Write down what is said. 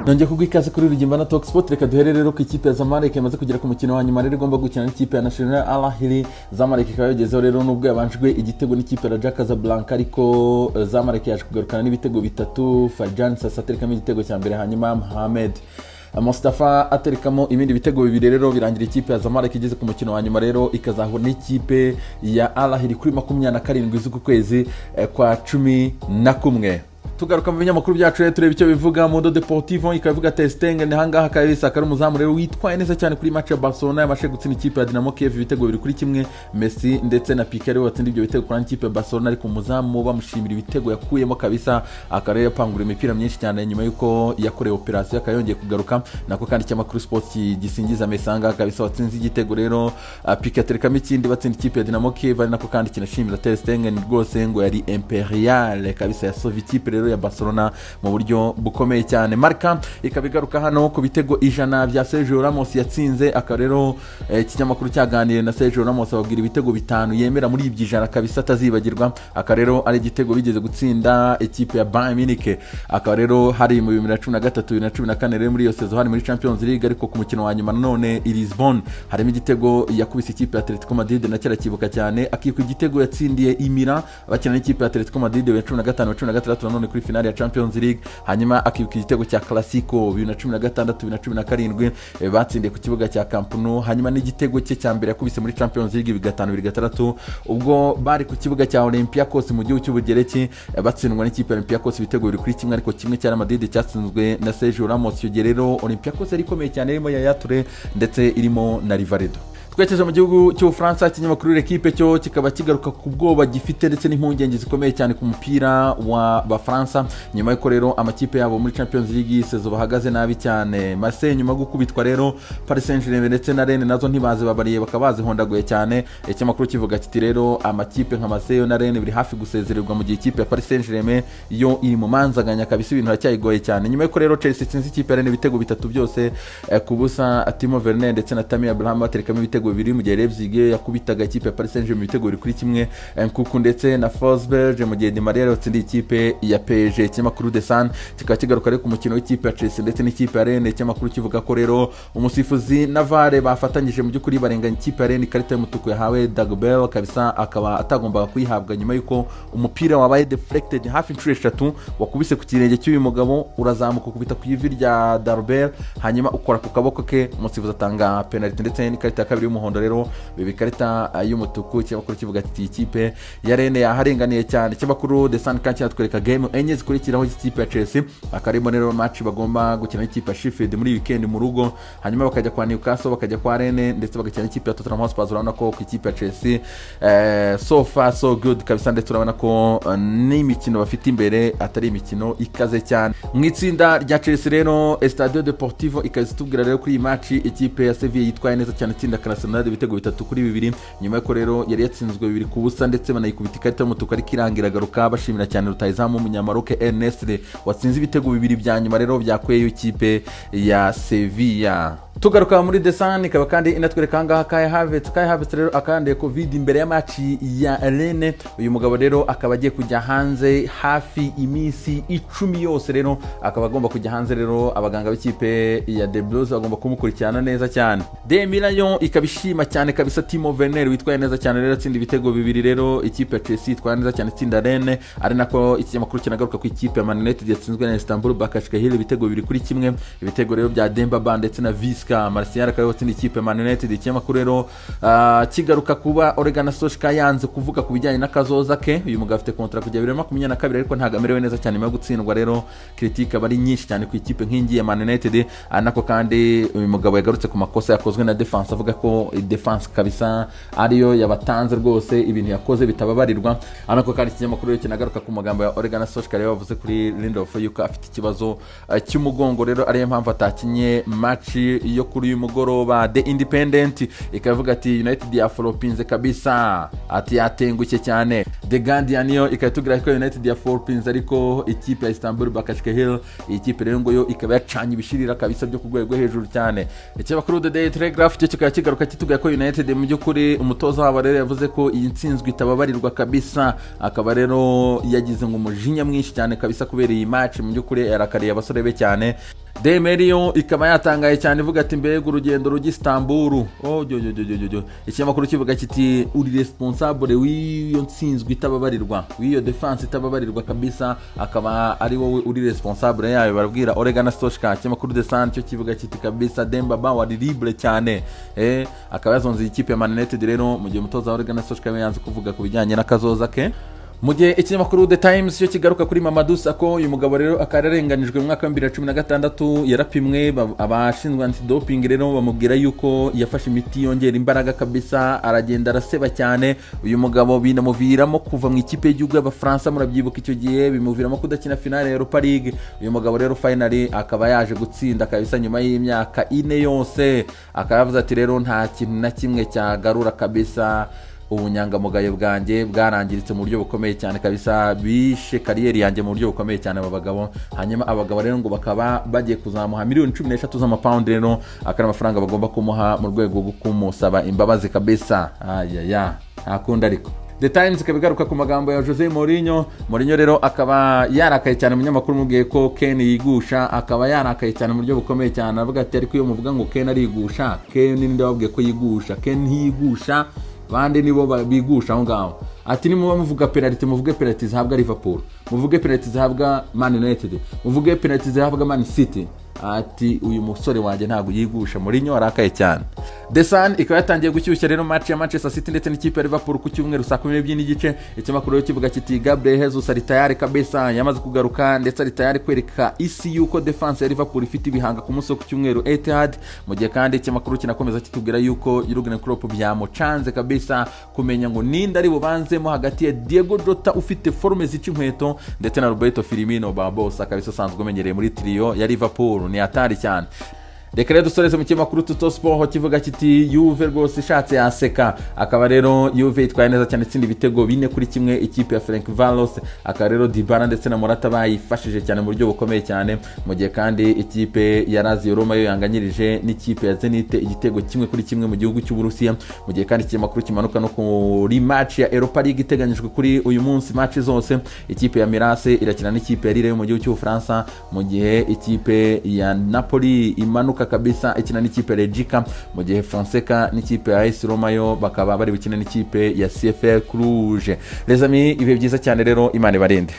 Nongeye kuguha ikaze kuri Rugimbana Talk Sport. Reka duhere rero ku ikipe ya Zamalek imaze kugera ku mukino wa nyuma rero igomba gukina n'ikipe ya National Al Ahly. Zamalek ikaba yagezeho rero nubwo yabanjwe igitego n'ikipe ya Raja Casablanca, ariko Zamalek yaje kugarukana n'ibitego bitatu. Farjan Sasa aterekamo igitego cya mbere, hanyuma Mohamed Mustafa aterekamo ibindi bitego bibiri. Rero birangira ikipe ya Zamalek igeze ku mukino wa nyuma, rero ikazahura n'ikipe ya Al Ahly kuri 27 z'uku kwezi kwa 11. Tugaruka mu binyamakuru byacu rero tureba icyo bivuga. Mundo Deportivo ikaba ivuga Ter Stegen ahangaha kabisa akaba ari umuzamu rero witwaye neza cyane kuri match ya Barcelona, yabashe gutsinda ikipe ya Dinamo Kiev ibitego 2-1. Messi ndetse na Piqué aribo batsinda ibyo bitego kuri ikipe ya Barcelona, ariko umuzamu bamushimira ibitego yakuyemo kabisa, akaba rero yapangura imipira myinshi cyane nyuma yuko yakorewe operation akaba yongeye kugaruka. Nako kandi ikinyamakuru Sport gisingiza Messi ahangaha kabisa watsinze igitego rero, Piqué aterekamo ikindi batsinda ikipe ya Dinamo Kiev, ari nako kandi kinashimira Ter Stegen rwose ngo yari imperial kabisa, yasova ikipe rero ya Barcelona mu buryo bukomeye cyane. Marca ikaba igaruka hano ku bitego 100 bya Sergio Ramos yatsinze, akaba rero ikinyamakuru cyaganiriye na Sergio Ramos ababwira ibitego 5 yemera muri ibyo 100 kabisa atazibagirwa. Akaba rero ari igitego bigeze gutsinda ikipe ya Bayern Munich, akaba rero hari mu 2013 2014 rero muri iyo saison hari muri Champions League, ariko ku mukino wa nyuma nanone i Lisbon harimo igitego yakubise ikipe ya Atletico Madrid na cyarakibuka cyane, akikwa igitego yatsindiye i Milan bakina n'ikipe ya Atletico Madrid 2015 2016 nanone kuri finale ya Champions League, hanyuma akibuka igitego cya Clasico 2016 2017 batsindiye ku kibuga cya Camp Nou, hanyuma n'igitego cye cya mbere yakubise muri Champions League 5-2 ubwo bari ku kibuga cya Olympiacos mu gihugu cy'Ubugereki, batsindwa n'ikipe ya Olympiacos ibitego 2-1, ariko kimwe cya Real Madrid cyatsinzwe na Sergio Ramos. Icyo gihe rero Olympiacos yari ikomeye cyane, irimo Yaya Touré ndetse irimo na Rivaldo. Twerekeje mu gihugu cy'Ubufaransa, ikinyamakuru L'Equipe cyo kikaba kigaruka ku bwoba gifite ndetse n'impungenge zikomeye cyane ku mupira wa Bafaransa, nyuma y'uko rero amakipe yabo muri Champions League saison bahagaze nabi cyane. Marseille nyuma yo gukubitwa rero Paris Saint-Germain ndetse na Rennes nazo ntibaze babariye bakaba bazihondaguye cyane. Ikinyamakuru kivuga kiti rero amakipe nka Marseille na Rennes biri hafi gusezererwa, mu gihe ikipe ya Paris Saint-Germain yo iri mu manzaganya kabisa, ibintu biracyayigoye cyane. Nyuma y'uko rero Chelsea itsinze ikipe ya Rennes ibitego 3 byose ku busa, Timo Werner ndetse na Tammy Abraham baterekamo ibitego 2, mu gihe Leipzig yakubitaga ikipe ya Paris Saint-Germain ibitego 2-1, Nkuku ndetse na Forsberg, mu gihe Di Maria yatsindiye ikipe ya PSG. Ikinyamakuru The Sun kikaba kigaruka rero ku mukino w'ikipe ya Chelsea ndetse n'ikipe ya Rennes. Ikinyamakuru kivuga ko rero umusifuzi na VAR bafatanyije mu by'ukuri barenganya ikipe ya Rennes, ikarita y'umutuku yahawe Dagbel kabisa akaba atagombaga kuyihabwa nyuma y'uko umupira wabaye deflected hafi inshuro 3, wakubise ku kirenge cy'uyu mugabo urazamuka ukubita ku ivi rya Darbel, hanyuma ukora ku kaboko ke, umusifuzi atanga penalty ndetse n'ikarita ya kabiri y'umuhondo, rero biba ikarita y'umutuku. Ikinyamakuru kivuga ati ikipe ya Rennes yaharenganiye cyane. Ikinyamakuru The Sun kandi kiratwereka game 4 zikurikiraho ikipe ya Chelsea, akarimo rero match bagomba gukina n'ikipe ya Sheffield muri weekend mu rugo, hanyuma bakajya kwa Newcastle, bakajya kwa Rennes ndetse bagakina n'ikipe ya Tottenham Hotspur. Urabona ko ku ikipe ya Chelsea so far so good kabisa, ndetse urabona ko n'imikino bafite imbere atari imikino ikaze cyane. Mu itsinda rya Chelsea rero Estadio Deportivo ikaza itubwira rero kuri iyi match ikipe ya Sevilla yitwaye neza cyane, itsinda Arsenal ibitego 3-2, nyuma y'uko rero yari yatsinzwe 2-0 ndetse banayikubita ikarita y'umutuku, ariko irangira agaruka. Bashimira cyane rutahizamu w'umunyamaroke Ernest watsinze ibitego 2 bya nyuma rero byakuyeyo ikipe ya Sevilla. Tugaruka muri The Sun ikaba kandi inatwereka ahangaha Kai Havertz. Kai Havertz rero akandiye Covid imbere ya match ya Rennes. Uyu mugabo rero akaba agiye kujya hanze hafi iminsi 10 yose, rero akaba agomba kujya hanze, rero abaganga b'ikipe ya The Blues bagomba kumukurikirana neza cyane. De Milan ikaba ishima cyane kabisa Timo Werner witwaye neza cyane rero atsinda ibitego 2, rero ikipe ya Chelsea itwaye neza cyane itsinda Rennes, ari nako ikinyamakuru kinagaruka ku ikipe ya Man United yatsinzwe na Istanbul Basaksehir ibitego 2-1, ibitego rero bya Demba Ba ndetse na Visca Martial akaba watsinda ikipe Man United. Ikinyamakuru rero kigaruka kuba Ole Solskjaer yanze kuvuga ku bijyanye n'akazoza ke. Uyu mugabo afite contrat kujya 2022, ariko ntabwo amerewe neza cyane nyuma yo gutsindwa, rero critique aba ari nyinshi cyane ku ikipe nk'ingi ya Man United. Nako kandi uyu mugabo yagarutse ku makosa yakozwe na defense, avuga ko defense kabisa ariyo yabatanze rwose, ibintu yakoze bitababarirwa. Nako kandi ikinyamakuru rero kinagaruka ku magambo ya Ole Solskjaer yavuze kuri Lindelof yuko afite ikibazo cy'umugongo, rero ariyo mpamvu atakinye match yo kuri uyu mugoroba. The Independent ikavuga ati United yaflopinze kabisa, ati yatengushye cyane. The Guardian yo ikaba itubwira ko United ya 4 pins, ariko ikipe ya Istanbul Başakşehir, iyi kipe rero ngo yo ikaba yacanye ibishirira kabisa byo ku rwego rwo hejuru cyane. Ikinyamakuru The Daily Telegraph cyo kikaba kigaruka kitubwira ko United mu by'ukuri umutoza wabo rero yavuze ko iyi ntsinzwi itababarirwa kabisa, akaba rero yagize ngo umujinya mwinshi cyane kabisa kubera iyi match, mu by'ukuri yarakariye abasore be cyane. Demerio ikaba yatangaye cyane ivuga ati mbega urugendo rujya Istanbul. Oh yo yo yo yo yo. Ikinyamakuru kivuga kiti uri responsable w'iyo ntsinzwi itababarirwa, w'iyo defense itababarirwa kabisa, akaba ari wowe uri responsable yayo, barabwira Ole Gunnar Solskjaer. Ikinyamakuru The Sun cyo kivuga kiti kabisa Demba Ba wari libre cyane, akaba yazonze ikipe ya Man United rero, mu gihe umutoza wa Ole Gunnar Solskjaer yanze kuvuga ku bijyanye n'akazoza ke. Mu gihe ikinyamakuru The Times cyo kigaruka kuri Mamadou Sakho, uyu mugabo rero akaba yararenganijwe mu mwaka wa 2016, yarapimwe abashinzwe antidoping rero bamubwira yuko yafashe imiti yongera imbaraga kabisa, aragenda araseba cyane. Uyu mugabo binamuviramo kuva mu ikipe y'igihugu y'Abafaransa, murabyibuka icyo gihe bimuviramo kudakina finale ya Europa League. Uyu mugabo rero finally akaba yaje gutsinda kabisa nyuma y'imyaka 4 yose, akaba yavuze ati rero nta kintu na kimwe cyagarura kabisa ubunyangamugayo bwanjye bwarangiritse mu buryo bukomeye cyane kabisa, bishe kariyeri yanjye mu buryo bukomeye cyane aba bagabo. Hanyuma abagabo rero ngo bakaba bagiye kuzamuha miliyoni 13 z'amapawundi rero, akari amafaranga bagomba kumuha mu rwego rwo kumusaba imbabazi kabisa. Ayaya, nta kundi. Ariko The Times ikaba igaruka ku magambo ya Jose Mourinho. Mourinho rero akaba yarakaye cyane, umunyamakuru umubwiye ko Kane yigusha, akaba yarakaye cyane mu buryo bukomeye cyane, avuga ati ariko iyo muvuga ngo Kane arigusha, Kane ninde wabwiye ko yigusha? Kane ntiyigusha, bande nibo bigusha aho ngaho. Ati nimuba muvuga penalty, muvuge penalty zihabwa Liverpool, muvuge penalty zihabwa Man United, muvuge penalty zihabwa Man City. Ati uyu musore wanjye ntabwo yigusha. Mourinho arakaye cyane. The Sun ikaba yatangiye gushyushya rero match ya Manchester City ndetse n'ikipe ya Liverpool ku cyumweru saa 12:30. Ikinyamakuru rero kivuga kiti Gabriel Jesus ari tayari kabisa, yamaze kugaruka ndetse ari tayari kwereka isi yuko defense ya Liverpool ifite ibihanga ku munsi wo ku cyumweru Etihad. Mu gihe kandi ikinyamakuru kinakomeza kitubwira yuko Jurgen Klopp byamucanze kabisa kumenya ngo ninde ari bubanzemo hagati ya Diego Jota ufite forme zica inkweto ndetse na Roberto Firmino Barbosa kabisa usanzwe umenyereye muri trio ya Liverpool, ni hatari cyane. Reka rero dusoreze mu kinyamakuru Tutto Sport kivuga kiti Juve rwose ishatse yaseka, akaba rero Juve itwaye neza cyane itsinda ibitego 4-1 ikipe ya Ferencvaros, akaba rero Dybala ndetse na Morata bayifashije cyane mu buryo bukomeye cyane. Mu gihe kandi ikipe ya Lazio Roma yo yanganyirije n'ikipe ya Zenit igitego 1-1 mu gihugu cy'Uburusiya. Mu gihe kandi ikinyamakuru kimanuka no kuri match ya Europa League iteganyijwe kuri uyu munsi, match zose ikipe ya Milan irakina n'ikipe ya Lille yo mu gihugu cy'Ubufaransa, mu gihe ikipe ya Napoli imanuka kabisa ikina n'ikipe ya Rijeka, mu gihe Fonseca n'ikipe ya AS Roma yo bakaba bari bukine n'ikipe ya CFR Cluj. Les amis, ibihe byiza cyane rero, Imana ibarinde.